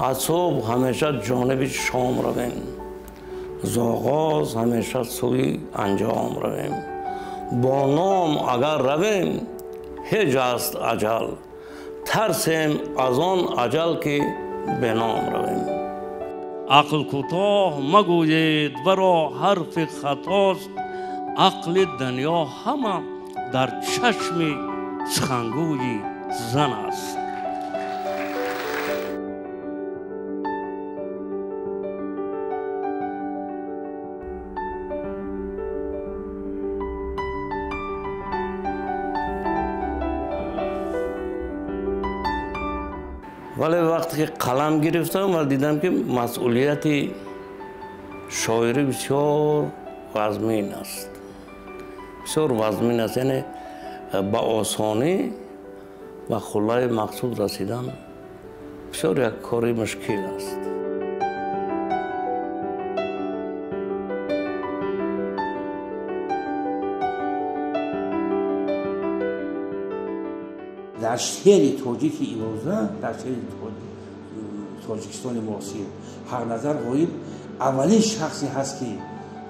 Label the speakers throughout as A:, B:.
A: Аз субҳ ҳамеша ҷониби шом равем, з оғоз ҳамеша сӯи анҷом равем. Бо ном агар равем ҳеҷ аст аҷал, тарсем аз он аҷал ки бе ном равем. Ақл кӯтоҳ магӯед варо ҳарфи хатост, ақли дунё ҳама дар чашми сухангӯи зан аст. Вале вақте ки қалам гирифтам ва дидам ки масъулияти шоирӣ бисёр вазмин аст, бисёр вазмин аст, яъне ба осонӣ ба хуллаи мақсуд расидан бисёр як кори мушкил аст.
B: Дар шеъри тоҷики имрӯза, дар шеъри Тоҷикистони муосир Ҳақназар Ғоиб аввалин шахсе ҳаст ки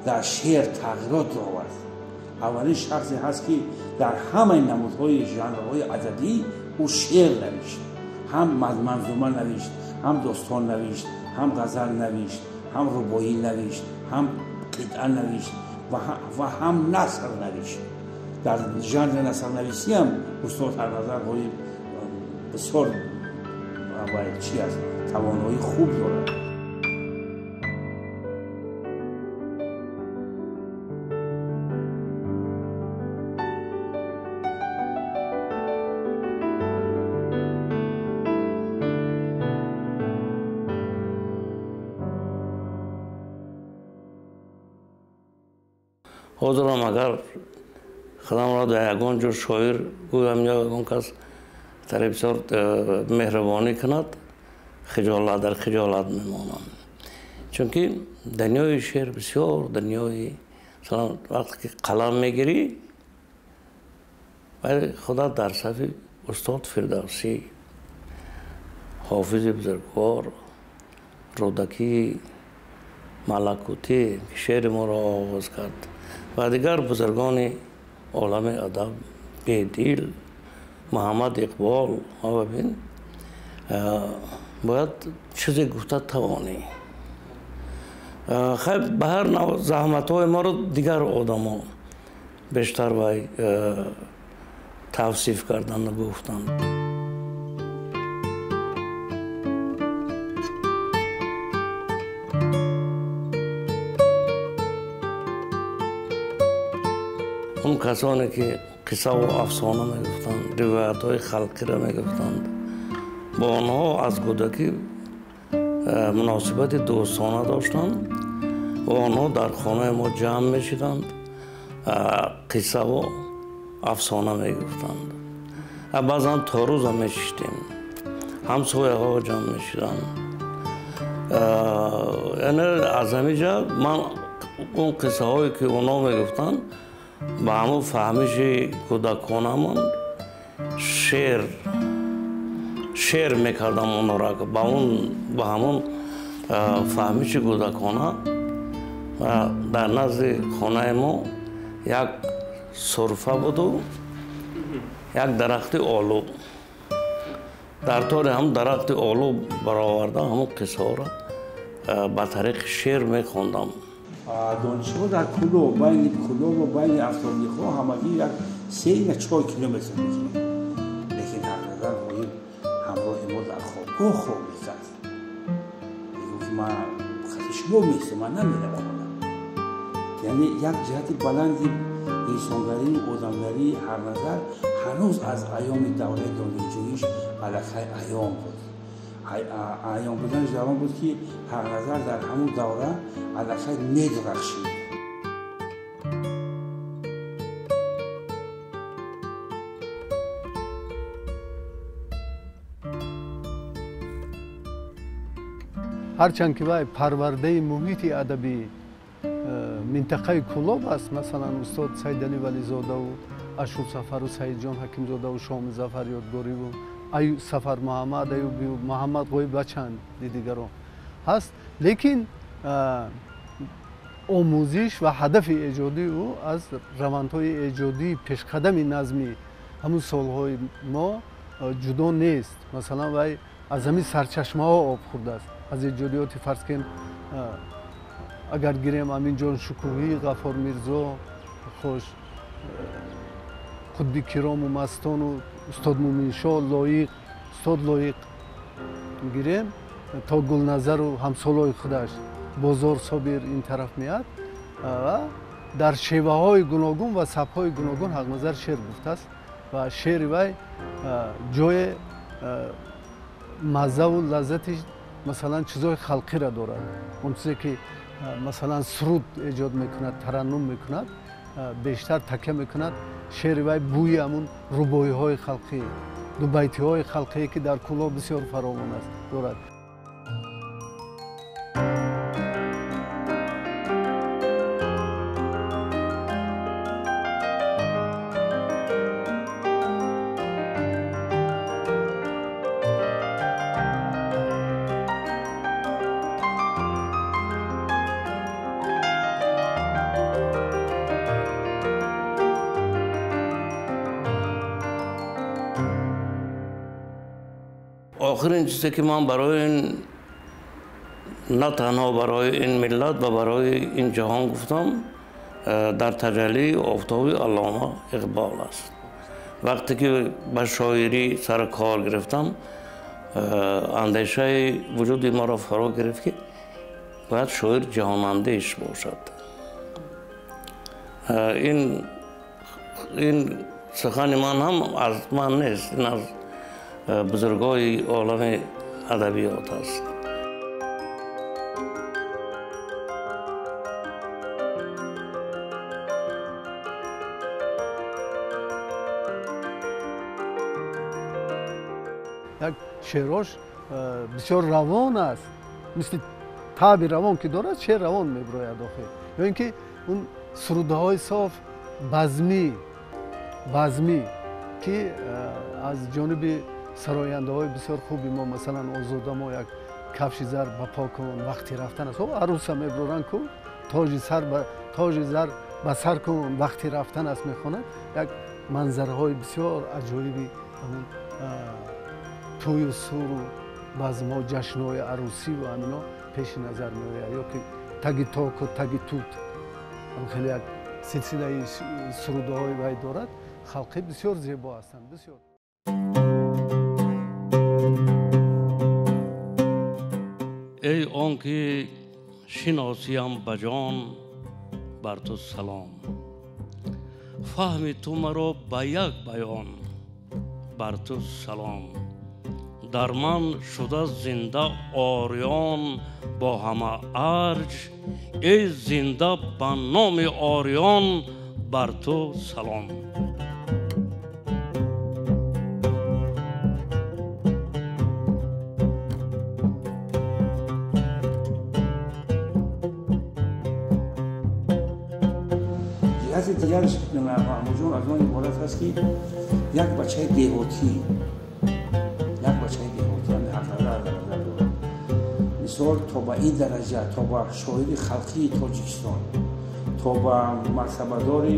B: дар шеър тағйирот овард, аввалин шахсе ҳаст ки дар ҳамаи намудҳои жанрҳои адабӣ ӯ шеър навишт, ҳам манзума навишт, ҳам достон навишт, ҳам ғазал навишт, ҳам рубоӣ навишт, ҳам қитъа навишт ва ҳам наср навишт. Дар жанри насрнависӣ ҳам устод Ҳақназар Ғоиб бисёр чи аст, тавоноии хуб дорад.
A: Ҳозирам агар худамро дар ягон ҷо шоир гӯям ё ягон кас тари бисёр меҳрубонӣ кунад, хиҷолат дар хиҷолат мемонам. Чунки дунёи шеър бисёр дунёи, масалан вақте ки қалам мегирӣ, худат дар сафи устод Фирдавсӣ, Ҳофизи бузургвор, Рӯдакӣ, Малакутӣ ки шеъри моро оғоз кард ва дигар бузургони олами адаб, Бедил, Муҳаммад Иқбол, бибин, бояд чизе гуфта тавонӣ. Хайр, ба ҳар нав заҳматҳои моро дигар одамо бештар вай тавсиф карданду гуфтанд. Он касоне ки қиссаву афсона мегуфтанд, ривоятҳои халқиро мегуфтанд, бо онҳо аз кӯдакӣ муносибати дӯстона доштанд ва онҳо дар хонаи мо ҷамъ мешиданд, қиссаву афсона мегуфтанд. Баъзан то рӯза мешиштем, ҳамсояҳо ҷамъ мешиданд. Яъне аз ҳамин ҷа ман он қиссаҳое ки онҳо мегуфтанд ба ҳамон фаҳмиши кӯдаконамон шеър мекардам онҳоро, ба ҳамон фаҳмиши кӯдакона. Дар назди хонаи мо як сурфа буду як дарахти олу. Дар тори ҳам дарахти олу бароварда ҳамон қиссаҳоро ба тариқи шеър мехондам.
B: Донишгоҳ дар Кӯлоб, байни Кӯлоб ва байни Афтобниҳо ҳамагӣ як 3 ё 4 километр мекунем. Лекин Ҳақназар Ғоиб ҳамроҳи мо дар хобгоҳ хоб мекард. Мегуфт ман хати шумо меистам, ман намерам хона. Яъне як ҷиҳати баланди инсонгарию одамгарии Ҳақназар ҳанӯз аз айёми давраи донишҷӯиш аллакай аён буд. Аён буданаш дар он буд ки Ҳақназар дар ҳамон давра аллакай медурахшид.
C: Ҳарчанд ки вай парвардаи муҳити адабӣ минтақаи Кӯлоб аст, масалан устод Сайдалӣ Вализодаву Ашурсафару Саидҷон Ҳакимзодаву Шомизафар Ёдгориву Сафар Муҳаммад Аюбӣ, Муҳаммад Ғоиб ва чанди дигарон ҳаст. Лекин омӯзиш ва ҳадафи эҷодии ӯ аз равандҳои эҷодии пешқадами назми ҳамун солҳои мо ҷудо нест. Масалан, вай аз ҳамин сарчашмаҳо об хӯрдааст. Аз эҷодиёти, фарз кунем, агар гирем Аминҷон Шукӯҳӣ, Ғаффор Мирзо, хош Қутби Кирому Мастону устод Муминшо, Лоиқ, устод Лоиқ гирем, то Гулназару ҳамсолҳои худаш, Бозор Собир ин тараф меяд ва дар шеваҳои гуногун ва сабкҳои гуногун Ҳақназар шеър гуфтааст ва шеъри вай ҷое маззаву лаззати, масалан, чизҳои халқиро дорад. Он чизе ки, масалан, суруд эҷод мекунад, тараннум мекунад, бештар такя мекунад. Шеъри вай бӯи ҳамун рубоиҳои халқӣ, дубайтиҳои халқие ки дар Кӯлоб бисёр фаровон аст, дорад.
A: Охирин чизе ки ман барои ин, на танҳо барои ин миллат ва барои ин ҷаҳон гуфтам, дар таҷаллии офтоби Аллома Иқбол аст. Вақте ки ба шоирӣ сар кор гирифтам, андешаи вуҷуди маро фаро гирифт, ки бояд шоир ҷаҳонандеш бошад. Ин сухани ман ҳам аз ман нест, ин аз бузургои олами адабиёт аст.
C: Як шеърош бисёр равон аст, мисли таби равон ки дорад, шеър равон мебирояд охир. Ё ин ки он сурудаҳои соф базмӣ ки аз ҷониби сарояндаҳои бисёр хуби мо, масалан, Озода мо як кафши зар ба по кун вақти рафтан аст, арӯса мебуранд ку тоҷи зар ба сар кун вақти рафтан аст мехонад. Як манзараҳои бисёр аҷоиби ҳамун тӯю суру базмҳо, ҷашнҳои арӯсӣ ва ҳамино пеши назар меояд. Ё ки таги току таги тут, хеле як силсилаи сурудаҳои вай дорад, халқи бисёр зебо ҳастанд, бисёр.
A: Эй он ки шиносиям ба ҷон, бар ту салом, фаҳми ту маро ба як баён, бар ту салом. Дар ман шуда зинда ориён бо ҳама арҷ, эй зинда ба номи ориён, бар ту салом.
B: Ҷиҳати дигараш Маҳмудҷон аз он иборат аст, ки як бачаи деҳотӣ, як бачаи деҳотӣ ҳам Ҳақназар дар назар дорад. Мисол, то ба ин дараҷа, то ба шоири халқии Тоҷикистон, то ба мартабадори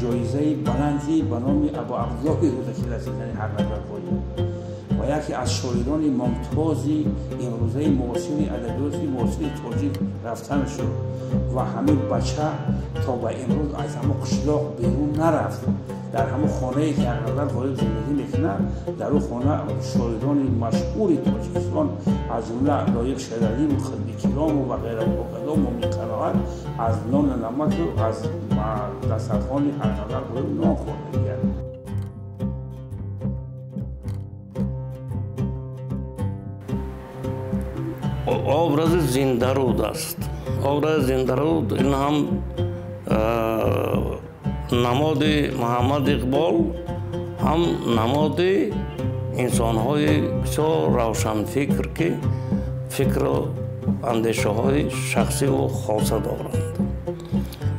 B: ҷоизаи баланди ба номи Абу Абдуллоҳи Рӯдакӣ расидани Ҳақназар Ғоиб ва яке аз шоирони мумтози имрӯзаи муосири адабиёти муосири тоҷик рафтан шуд ва ҳамин бача то ба имрӯз аз ҳамон қишлоқ берун нарафт. Дар ҳамон хонае ки Ҳақназар Ғоиб зиндагӣ мекунад, дар ӯ хона шоирони машҳури Тоҷикистон, аз ҷумла Лоиқ Шералиму Қутби Киромов ва ғайра ва ҳоказо, Мумин Қаноат аз нону намаку аз дастархони Ҳақназар Ғоиб нон хӯрда.
A: Образи Зиндаруд аст. Образи Зиндаруд ин ҳам намоди Муҳаммад Иқбол, ҳам намоди инсонҳои бисёр равшанфикр, ки фикру андешаҳои шахсиву хоса доранд.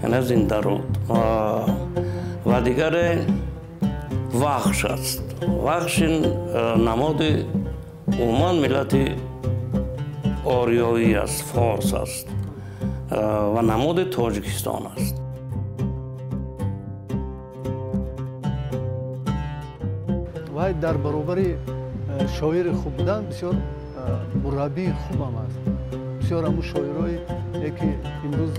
A: Яъне Зиндаруд. Ва дигаре Вахш аст. Вахш намоди умуман миллати ориёӣ аст, форс аст ва намоди Тоҷикистон аст.
C: Вай дар баробари шоири хуб будан бисёр мураббии хубам аст. Бисёр ҳамун шоирое ки имрӯз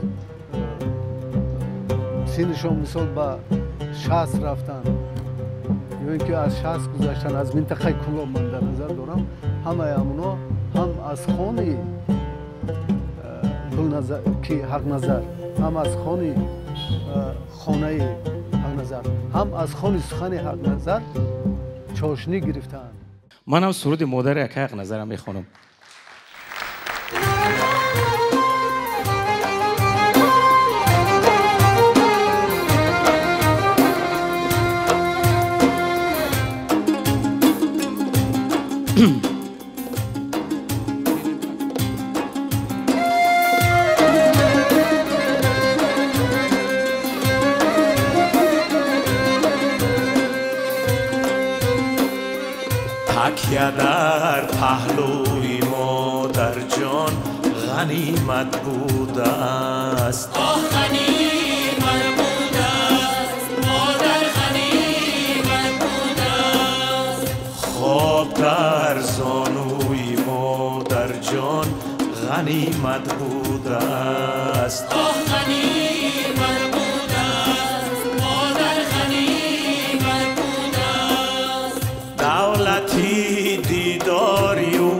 C: синнишон мисол ба 60 рафтанд ё ин ки аз 60 гузаштанд, аз минтақаи Кӯлоб ман дар назар дорам, ҳамаи ҳамуно ҳам аз хони Гулназар ки Ҳақназар, ҳам аз хони хонаи Ҳақназар, ҳам аз хони сухани Ҳақназар чошнӣ гирифтаанд.
D: Манам суруди модари акаи Ҳақназарам мехонам.
E: تکیه در پهلوی مادر جان غنیمت بوده است.
F: آه غنیمت بوده است، مادر غنیمت بوده است.
E: خواب در زانوی مادر جان غنیمت بوده است.
F: آه غنیمت بوده است، مادر غنیمت بوده است.
E: دولتی دیداری و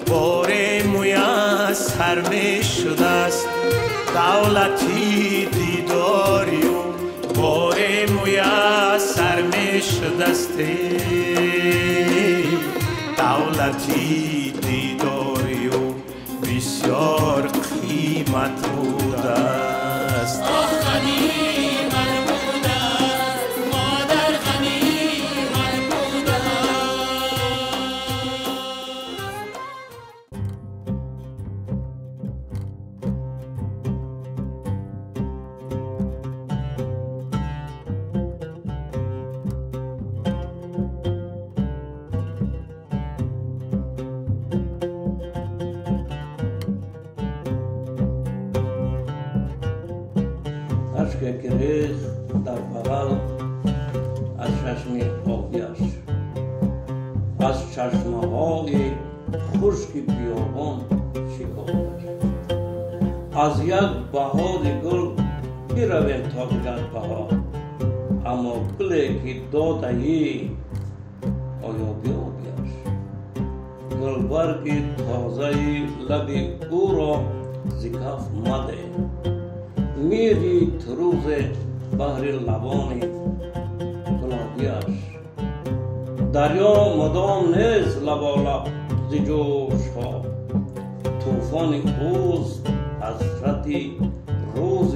E: بار میسر می شده است. دولتی دیداری و بار میسر می شده است. دولتی دیداری و بسیار قیمت بوده است.
F: آه غنیمت بوده است، مادر غنیمت بوده است.
A: اشک که ریخت در بغل از چشم آبیش، از چشمه‌های خشک بیابان شکافتش. از یک بهار گل برویم تا دیگر بهار، اما گلی که داده‌ای آیا بیابیش؟ گلبرگ تازه لب او را ز کف مده، میری تروز بحر لبان گلابیش. دریا مدام نیز لبالب ز جوش ها، طوفان اوست حسرت روز